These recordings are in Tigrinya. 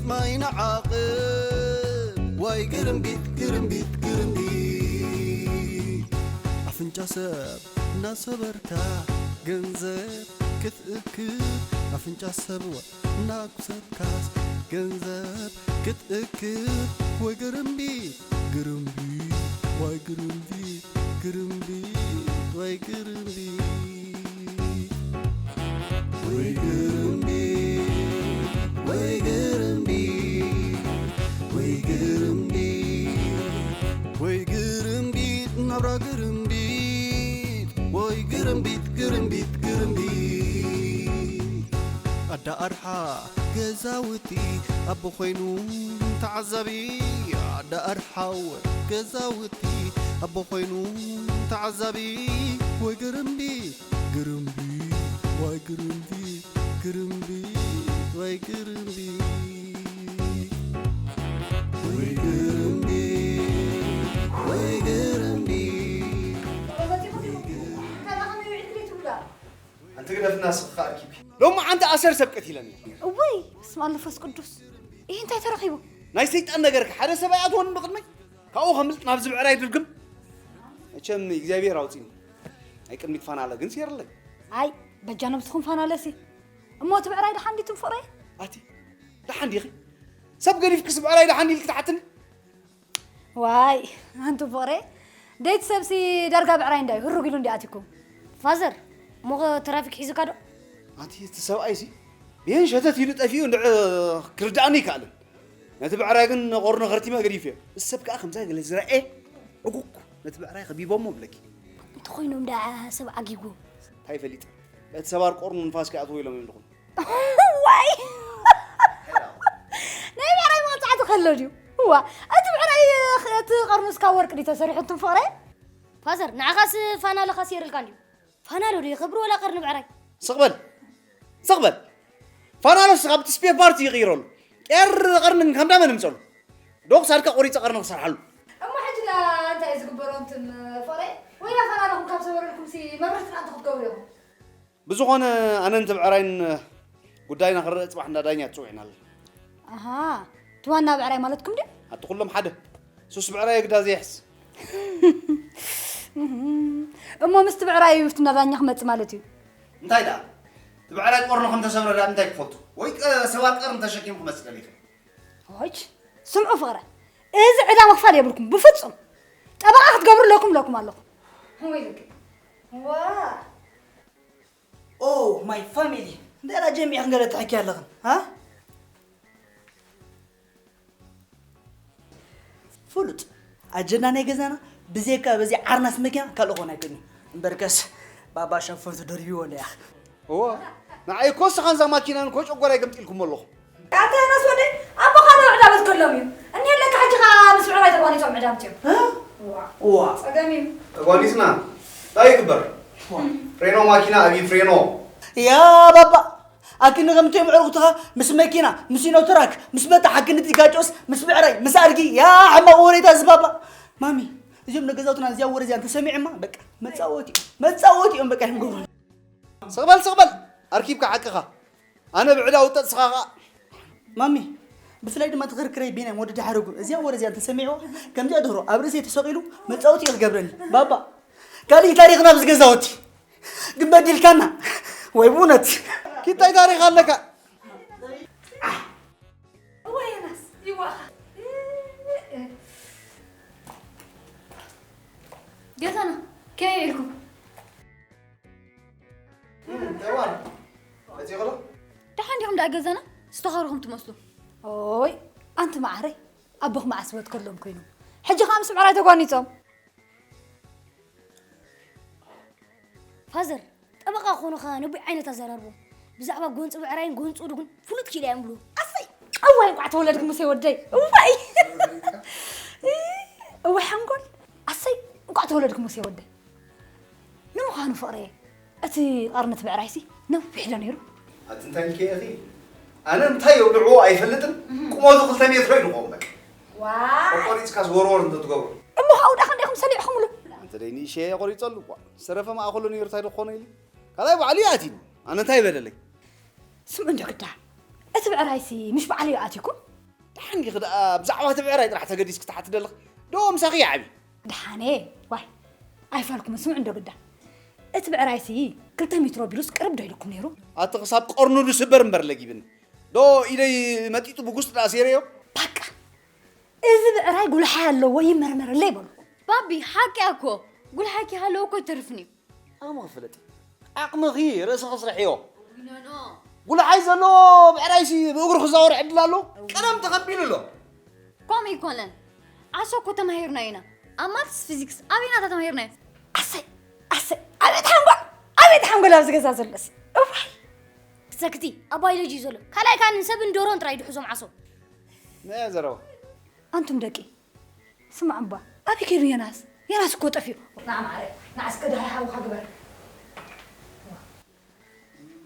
ማይ ንዓቕብ ወይ ግርምቢጥ፣ ግርምቢጥ፣ ግርምቢጥ። ኣፍንጫ ሰብ እናሰበርካ ገንዘብ ክትእክብ፣ ኣፍንጫ ሰብ እናኩሰብካስ ገንዘብ ክትእክብ። ወይ ግርምቢጥ፣ ግርምቢጥ፣ ወይ ግርምቢጥ፣ ግርምቢጥ፣ ወይ ግርምቢጥ። ወይ ግርምቢጥ፣ ወይ ግርምቢጥ፣ ወይ ግርምቢጥ፣ ወይ ግርምቢጥ፣ ናብራ ግርምቢጥ፣ ወይ ግርምቢጥ፣ ግርምቢጥ፣ ግርምቢጥ። ኣዳ ኣርሓ ገዛውቲ ኣቦ ኮይኑ ተዓዛቢ፣ ኣዳ ኣርሓ ገዛውቲ ኣቦ ኮይኑ ተዓዛቢ። ወይ ግርምቢጥ፣ ግርምቢጥ፣ ወይ ግርምቢጥ፣ ግርምቢጥ፣ ወይ ግርምቢጥ። ወይ ግርምቢጥ፣ ወይ ግርምቢጥ። ኣንቲ ግደፍና ስኻ ኣርኪቢ። ሎሚ ዓንቲ ኣሰር ሰብ ቀቲለን እየ። እወይ፣ በስመ ኣብ መንፈስ ቅዱስ። ይህ እንታይ ተረኺቡ? ናይ ሰይጣን ነገርካ። ሓደ ሰብ ኣይኣትወን ብቕድመይ። ካብኡ ከምልጥ ናብዚ ብዕራይ ድርግም። መቸም እግዚኣብሔር ኣውፂኒ። ናይ ቅድሚት ፋናለ ግን ሴርለይ። ኣይ፣ በጃ ነብስኹም ፋናለሲ። እሞ እቲ ብዕራይ ደሓን ዲትም ፍቕረይ? ኣቲ፣ ደሓን ዲኺ? ሰብ ገዲፍክስ ብዕራይ ደሓን ኢልክ ትሓትኒ? ዋይ፣ ኣንቱ ፍቕረይ። ደይቲ ሰብሲ ዳርጋ ብዕራይ እንዳዩ ህሩግ ኢሉ እንዲ ኣቲኩም። ፋዘር፣ ሞኸ ትራፊክ ሒዙካ ዶ? ኣቲ፣ እቲ ሰብኣይሲ ብሄን ሸተት ኢሉ ጠፊኡ እንድዕ ክርድኣኒ ይከኣልን። ነቲ ብዕራይ ግን ቆርኖ ከርቲመ ገዲፍዮ። እዚ ሰብ ከኣ ከምዛ ገለ ዝረኤ ዕጉግ ነቲ ብዕራይ ከቢቦሞ ብለኪ። እንተኾይኖም ደኣ ሰብ ዓጊጉ። እንታይ ፈሊጥ? በቲ ሰባር ቆርኑ ንፋስ ከይኣትዎ ኢሎም እዮም ድኹም። ዋይ! ናይ ብዕራይ መቕጻዕቲ ከሎ ድዩ? እዋ፣ እቲ ብዕራይ፣ እቲ ቀርኑ እስካብ ወርቂ ድዩ ተሰሪሑ፣ እትም ፍቕረይ? ፋዘር፣ ንዓኻስ ፋናለኻ ሴርልካ እንድዩ። ፋናሎ ድዩ ክብሪ ወላ ቀርኒ ብዕራይ? ስቕ በል። ስቕ በል። ፋናሎስ ካብቲ ስፔር ፓርቲ ይቕይረሉ። ቄር ቀርኒ ግን ካብ እንዳመን እምጸሉ? ዶ ክሳድካ ቆሪጸ ቀርኒ ክሰርሓሉ? እሞ ሕጂ ላ እንታይ እዩ ዝግበሮ እንትም ፍቕረይ? ወይላ ፋናሎኹም ካብ ሰበረልኩምሲ መብርህቲ ጥራይ እንታይ ክትገብሩ ኢኹም? ብዝኾነ ኣነን እቲ ብዕራይን ጉዳይና ክረአ ጽባሕ እንዳ ዳኛ ትጽውዕና ኣለ። ኣሃ፣ እቲ ዋና ብዕራይ ማለትኩም ድዩ? ኣቲ ኩሎም ሓደ። ሱስ ብዕራይ ግዳ ዘይሕስ። እሞ ምስቲ ብዕራይ እዩ እቲ እንዳ ዳኛ ክመጽእ ማለት እዩ። እንታይ ደኣ? እቲ ብዕራይ ቆርኑ ከም ተሰብረ ደኣ እንታይ ክፈልጡ? ወይ ቀ-፣ ሰባር ቀርኒ ተሸኪሙ ክመጽእ ደሊኹ? ኦች፣ ስምዑ ፍቕረ፣ እዚ ዕዳ ምኽፋል የብልኩም ብፍጹም። ጠበቓ ክትገብሩ ኣለኩም ኣለኩም ኣለኹ። ወይ ልክ። ዋ። ኦ ማይ ፋሚሊ፣ እንታይ ደኣ ጀሚዕኽን ገለ ትሕኪ ኣለኽን? ሃ? ፍሉጥ ኣጀንዳ ናይ ገዛና ብዘይካ በዚ ዓርናስ መኪና ካልእ ክኾን ኣይክእልን እዩ። እምበርከስ ባባ ሸፈቱ ደርቢዎ ኣለያ። እዋ፣ ንዓይ እኮ ንስኻን እዛ ማኪናን እኮ ጨጎራይ ገምጢልኩሞ ኣለኹም። ኣታ ዮናስ ወደይ፣ ኣቦኻ ናብ ዕዳ ቤት ከሎም እዩ። እኒሀለካ ሕጂ ኸዓ ምስ ብዕራይ ተጓኒጾም ዕዳ ኣምጺኦም። እ? ዋ። ዋ። ጸገም እዩ። ተጓኒጽና። እንታይ ይግበር? ፍሬኖ ማኪና ኣብይ ፍሬኖ። ያ ባባ፣ ኣክኒ ከምቶም የዕሩኽትኻ ምስ መኪና፣ ምስ ሲኖትራክ፣ ምስ በጣሕ ኣክኒ ትጋጨስ፣ ምስ ብዕራይ፣ ምስ ኣድጊ፣ ያ ሕማቕ ወሬታ እዚ ባባ። ማሚ፣ እዚኦም ንገዛውትና እዚኣ ወረ እዚኣ እንተሰሚዖማ፣ በቃ፣ መጻወቲ፣ መጻወቲ እዮም በቃ እዮም ገብሩ። ስቕ በል፣ ስቕ በል፣ ኣርኪብካ ሓቅኻ። ኣነ ብዕዳ ውጠጥ ስኻ ኸኣ። ማሚ፣ ብፍላይ ድማ እቲ ክርክረይ ቢንያም ወዲ ዳሕረጉ፣ እዚኣ ወረ እዚኣ እንተሰሚዕዋ፣ ከምዚኣ ድሮ ኣብ ርእሰይ ተሰቒሉ መጻወቲ እዩ ክገብረኒ። ባባ፣ ካልእ ታሪኽና ኣብዚ ገዛውቲ። ግን በዲልካና ወይ ብእውነት? ኪታይ ታሪኽ ኣለካ። እወ ዮናስ፣ ይዋኻ። ገዛና፣ ከመይ ውዒልኩም? እም፣ እንታይ ዋል? መጺእኹ ዶ? ደሓን ዲኹም ደኣ ገዛና? ዝተኸርኹም ትመስሉ። ኦይ፣ ኣንቲ መዓረይ፣ ኣቦኽ መዓስ ህይወት ከሎም ኮይኖም። ሕጂ ኸኣ ምስ ብዕራይ ተጓኒጾም። ፋዘር፣ ጠበቓ ክኾኑኻ ነቡይ ዓይነት ኣዘራርቦም። ብዛዕባ ጎንፂ ብዕራይን ጎንፂ ድጉን ፍሉጥ ኪኢላ እዮም ብሉ። ኣሰይ! እዋይ፣ እንቋዕ ተወለድክ ሙሴ ወደይ። እዋይ! እዋይ ሓንጎል! ኣሰይ! እንቋዕ ተወለድክ ሙሴ ወደይ። ንምዃኑ ፍቕረየ፣ እቲ ቀርኒ እቲ ብዕራይሲ ነዊሕ ዶ ነይሩ? ኣቲ እንታይ ኢልኪ ኢኺ? ኣነ እንታይ የውድዕዎ ኣይፈልጥን። ቁመቱ ክልተ ሜትሮ እዩ ዝኸውን በቃ። ዋይ! ቆሪጽካ ዝወርወር እንተትገብሮ። እሞ ካብኡ ደኣ ክንደይ ኢኹም ሰሊዕኹምሉ? ኣንተ ደይ ንእሸ ቆሪጸሉ እኳ። ዝተረፈ ማእከሉ ነይሩ እንታይ ደኾነ ኢሉ? ካልኣይ ባዕሉ እዩ ኣትዩኒ። ኣነ እንታይ በደለይ? ስምዑ እንዶ ግዳ። እቲ ብዕራይሲ ምሽ ባዕሉ እዩ ኣትዩኩም? ሓንጊ ክደኣ ብዛዕባ እቲ ብዕራይ ጥራሕ ተገዲስኪ ትሓቲ ደለኺ? ዶ ምሳኺ ይዓቢ? ደሓነ፣ ዋይ፣ ኣይፋልኩም፣ ስምዑ እንዶ ግዳ። እቲ ብዕራይሲ ክልተ ሜትሮ ቢሉስ ቅርብ ዶ ኢልኩም ነይሩ? ኣቲ ክሳብ ቀርኑ ዝስበር እምበር ለጊብኒ። ዶ ኢደይ መጢጡ ብጉስጢ ደኣ ሴረዮ? በቃ፣ እዚ ብዕራይ ጉልሓይ ኣለዎ፣ ይመርመረለይ በሉ። ባቢ፣ ሓቂ እኮ። ጉልሓይኪ ሃለዎ እኮ ይተርፍኒ እዩ። ኣማ ክፍለጥ። ዓቕምኺ ርእስኺ ስርሕዮ። ኖ፣ ኖ። ጉልሓይ ዘሎ ብዕራይሲ ብእግሩ ክዛወር ዕድል ኣሎ? ቀደም ተኸቢሉ ኣሎ። ከምኡ ኣይኮነን። ዓሶ እኮ ተማሂርና ኢና። ኣብ ማትስ ፊዚክስ ኣበይ ናታ ተማሂርናዮ? ኣሰይ፣ ኣሰይ፣ ኣቤት ሓንጎል፣ ኣቤት ሓንጎል ኣብዚ ገዛ ዘሎስ። እዋይ። ሰክቲ፣ ኣብ ባዮሎጂ እዩ ዘሎ። ካልኣይ ከኣ ንሰብን ዶሮን ጥራይ ድሕዞም ዓሶ። መያ ዘረባ። ኣንቱም ደቂ፣ ስማዕ እባ፣ ኣበይ ከይዱ ዮናስ? ዮናስ እኮ ጠፊኡ። ንዓ ማዕረ፣ ንዓ እስከ ድሃይ ሓውኻ ግበር።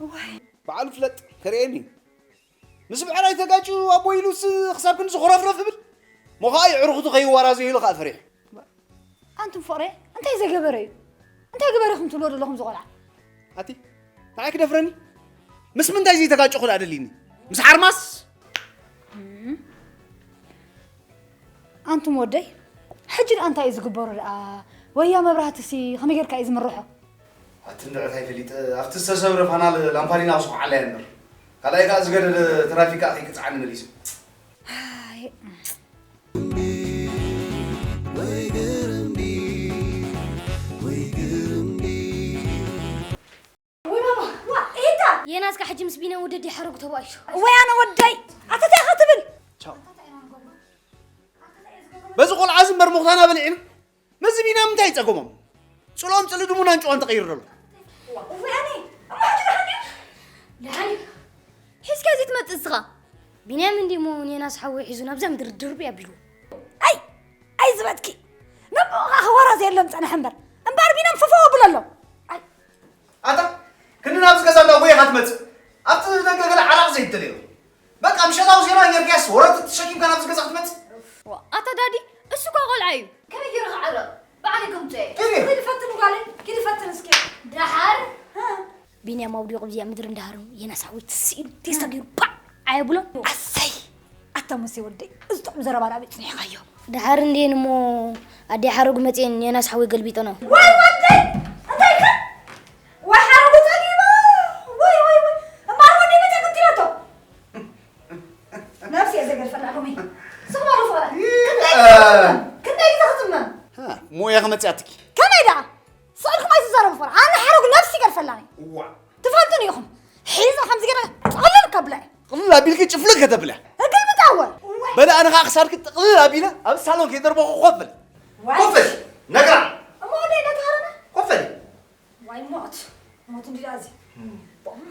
እዋይ። በዓሉ ፍለጥ፣ ከርእየኒ። ምስ ብዕራይ ተጋጩ ኣቦ ኢሉስ ክሳብ ክንዲ ዝኹረፍረፍ ይብል። እሞ ኸኣ የዕሩኽቱ ከይዋራዘዩ ኢሉ ኸኣ ፈሪሑ። ኣንቱም ፍቕረይ፣ እንታይ ዘይገበረ እዩ? እንታይ ግበር ኢኹም ትብሎ ዘለኹም ዝቖልዓ? ኣቲ፣ ንዓይ ክደፍረኒ? ምስ ምንታይ ዘይተጋጨኹ ደኣ ደሊኒ? ምስ ሓርማዝ? እም። ኣንቱም ወደይ፣ ሕጂ ደኣ እንታይ እዩ ዝግበሮ ደኣ? ወያ መብራህትሲ ከመይ ጌርካ እዩ ዝምርሖ? ኣቲ እንድዕት ኣይፈሊጥ፣ ኣብቲ ዝተሰብረ ፋናል ላምፓዲና ክስኹዓላ እየ እምበር። ካልኣይ ከኣ ዝገደደ ትራፊክ ከኣ ከይቅጽዓኒ መሊሱ። ኣይ። ወይ ግርምቢ፣ ወይ ግርምቢ። ወይ ማማ፣ ዋ፣ ኤታ! የናስ ከ ሕጂ ምስ ቢንያም ወደይ ሓረጉ ተባኢሱ። ወይ ኣነ ወደይ፣ ኣታ እንታይ ኢኻ ትብል? ቻው። በዚ ቆልዓ እዚ እምበር ምዃና በሊዕና። መዚ ቢንያም እንታይ ይጸገሞም? ጽልኦም ጽልኢ ድሙን ኣንጭዋን ተቐይሩ ዘሎ። ወይ ኣነ፣ እሞ ሕጂ ደሓን ድዩ? ደሓን እዩ። ሒዝካ እዚ ትመጽእ እስኻ። ቢንያም እንዲ እሞ ንየናስ ሓወይ ሒዙ ናብዛ ምድሪ ድርቢ ኣቢሉ። ኣይ፣ ኣይ ዝበትኪ። ነቦኻ ክወራ ዘየሎም ጸንሐ እምበር። እምበር ቢንያም ፈፈው ኣብሎ ኣሎ። ኣይ። ኣታ፣ ክንዲ ናብዚ ገዛ እንዳ ጎየኻ ትመጽእ። ኣብቲ ደገ ገለ ዓራቕ ዘይትደልዮ። በቃ፣ ምሸታዊ ዜና ጌርካስ ወረቲ ተሸኪምካ ናብዚ ገዛ ክትመጽእ? ዋ፣ ኣታ ዳዲ፣ እሱ እኳ ቆልዓ እዩ። ከመይ ገይሩ ክዓርቕ? ባዕለይ ከምጽኦ እየ። ኪዲ። ኪዲ ፈትን ጓለይ፣ ኪዲ ፈትን እስኪ። ደሓር? ቢንያም ኣውዲቑ ብዚኣ ምድሪ እንዳሃረሙ የናስ ሓወይ ትስኢሉ፣ ቴስታ ገይሩ ባዕ ኣየብሎ። ኣሰይ! ኣታ ሙሴ ወደይ፣ እዚ ጥዑም ዘረባ ናበይ ጽኒሕካዮ? ደሓር እንድየን እሞ ኣደይ ሓረጉ መጽየን የናስ ሓወይ ገልቢጠኖ። ወይ ወደይ! እንታይ ከ? ወይ ሓረጉ ጸጊቡ! ወይ፣ ወይ፣ ወይ! እምበኣር ወደይ መጸ ቀቲላቶ። ነብሲ እየ ዘገድፈላ ሎሚ። ስቕ በሉ ፍቕረ። ክንደይ ግዜ ክጽመም? ክንደይ ግዜ ክጽመም? ሃ፣ ሞያ ክመጽእ ኣትኪ። ከመይ ደኣ? ስቕ ኢልኩም ኣይትዛረቡ ፍቕረ። ኣነ ሓረጉ ነብሲ ይገድፈላ እየ። እዋ። ትፈልጡኒ ኢኹም። ሒዘ ከምዚ ገይረ ጥቕልል ከብላ እየ። ጥቕልል ኣቢልኪ ጭፍልቕ ከተብልያ። እግልብጣ እወ። በለ ኣነ ኸኣ ክሳድኪ ጥቕልል ኣቢለ ኣብ ሳሎን ከይደርበኹ ኮፍ በሊ። ዋይ። ኮፍ በሊ። ነግራ። እሞ ወደይ ነታ ሃረና? ኮፍ በሊ። ዋይ ሞት፣ ሞት እንዲዳ እዚ።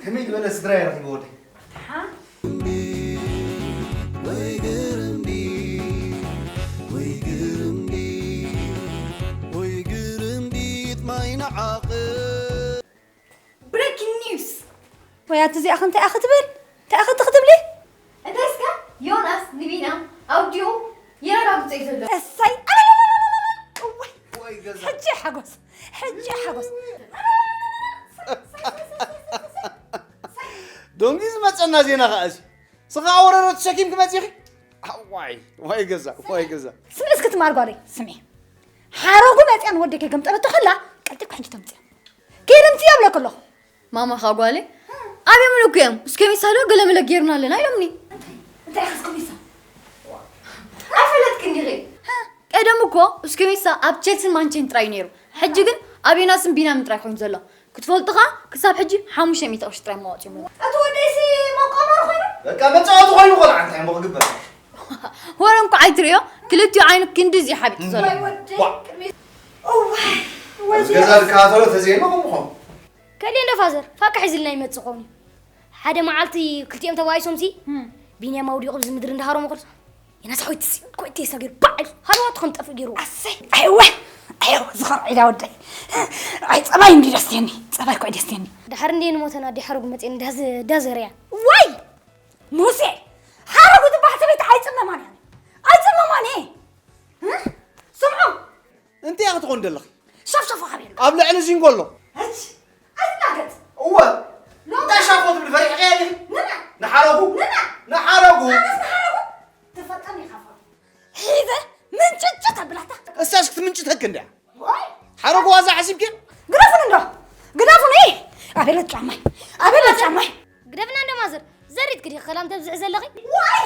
ከመይ ዝበለ ስድራ እየ ረኺበ ወደይ። ደሓን። ወይ ግርምቢ፣ ወይ ግርምቢ፣ ወይ ግርምቢት ማይ ንዓቕ። ብሬኪንግ ኒውስ። ወይ ኣቲ እዚኣ ከ እንታይ እያ ክትብል? እንታይ እያ ከ ትኽትብሊ? እንታይ እስከ ዮናስ ንቢንያም ኣውዲኡ የረጋግጾ እዩ ዘሎ። እሰይ! እዋይ! ወይ ገዛ። ሕጂ ሓጎስ፣ ሕጂ ሓጎስ። ዶንጊ ዝመጸና ዜና ከኣ እዚ። ስኻ ወረሮ ተሸኪምኪ መጺኺ? ኣዋይ፣ ወይ ገዛ፣ ወይ ገዛ። ስሚ እስኪ ትማል ጓለይ፣ ስሚ። ሓረጉ መጽያ ንወደይ ከይገምጠለቶ ከላ፣ ቀልጢፍኪ ሕጂ ተምጽያ። ከይደ ምጽያ እብለኪ ኣለኹ። ማማ ኸኣ ጓለይ፣ ኣብዮም እኮ እዮም። እስከ ሚሳ ዶ ገለመለ ጌርና ኣለና ኢሎምኒ። እንታይ? እንታይ ኢኻ እስከ ሚሳ? ኣይፈለጥክን ዲኺ? ሃ፣ ቀደም እኮ እስከ ሚሳ ኣብ ቸልሲን ማንቸን ጥራይ ነይሩ። ሕጂ ግን ኣብ ዮናስን ቢንያምን ጥራይ ኮይኑ ዘሎ። ክትፈልጡ ኸኣ ክሳብ ሕጂ ሓሙሽተ ሚእቲ ቅርሺ ጥራይ መዋጽኦም። እቲ ወደይሲ መቋመሪ ኮይኑ? በቃ መጻወቲ ኮይኑ ቆልዓ እንታይ እሞ ክግበር? ወረ እንኳ ኣይትርእዮ፣ ክልቲኡ ዓይኑ ክንድዚ ሓቢጡ ዘሎ። ወይ ወደይ፣ ዋ። ቅድሚ-፣ እዋይ፣ ኣብዚ ወደይ። ገዛ ዝከታተሎ ተዘይመ ከምኡ ኾኑ። ከልየ እንዶ ፋዘር፣ ፋካ ሒዝልና ይመጽእ ኾን እዩ። ሓደ መዓልቲ ክልቲኦም ተባኢሶምሲ፣ እም። ቢንያም ኣውዲቑ ብዚ ምድሪ እንዳሃረሙ ከሎ፣ የናስ ሓወይ ትስ-፣ ኮይ ቴስታ ገይሩ ባዕ ኢሉ ሃለዋቱ ከም ጠፍእ ገይሩ። ኣሰይ፣ ኣይወ፣ ኣይወ፣ ዝኸር ዒላ ወደይ። ኣይ፣ ጸባይ እንዲ ደስ ይኒ፣ ጸባይ ኮይ ደስ ይኒ። ድሓር እንዲ ንሞተና ድሓር ጉ መጽኤን ዳዘ-፣ ዳዘርያ። ዋይ! ሙሴ፣ ሓረጉ ዝበሃል ሰበይቲ ኣይጽመማን እያ። ኣይጽመማን እየ። እ? ስምዑ። እንታይ ኢኻ ክትኾን ዘለኺ? ሸፍሸፎ ካብ የለ። ኣብ ልዕሊ ዚንጎ ኣሎ። እች፣ ኣይትናገጽ። እወ። ሎ-፣ እንታይ ሻፎ ትብል? ፈሪሕካያ ዲኺ? ንመን? ንሓረጉ? ንመን? ንሓረጉ? ኣነስ ንሓረጉ? ትፈ-፣ ዘብዝዕ ዘለኺ? ዋይ!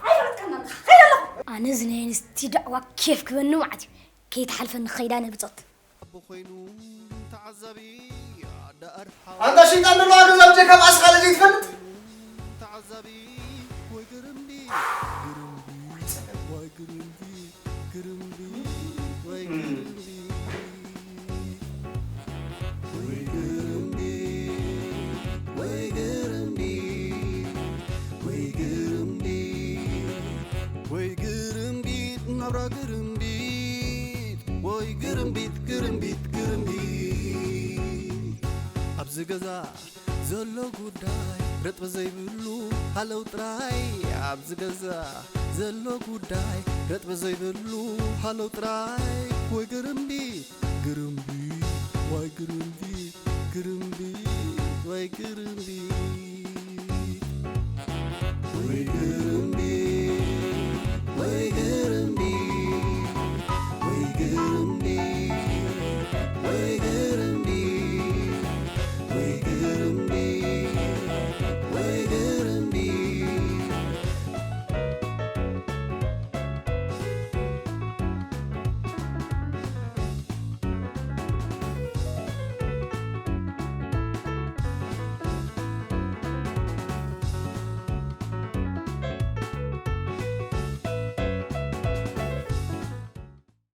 ኣይፈለጥካን ኣለኻ። ከይደ ኣለኹ። ኣነ እዚ ናይ ኣንስቲ ዳዕዋ ኬፍ ክበኒ ማለት እዩ። ከይትሓልፈኒ ከይዳ ነብጾት። ኣንታ ሸይጣን ደሎ ኣገዛ ብጀካ ብኣስኻለ ዘይትፈልጥ። ወይ ግርምቢጥ ናብራ ግርምቢጥ ወይ ግርምቢጥ ግርምቢጥ ግርምቢጥ ኣብዚ ገዛ ዘሎ ጉዳይ ረጥቢ ዘይብሉ ሃለው ጥራይ ኣብዚ ገዛ ዘሎ ጉዳይ ረጥቢ ዘይብሉ ሃለው ጥራይ ወይ ግርምቢጥ ግርምቢጥ ወይ ግርምቢጥ ግርምቢጥ ወይ ግርምቢጥ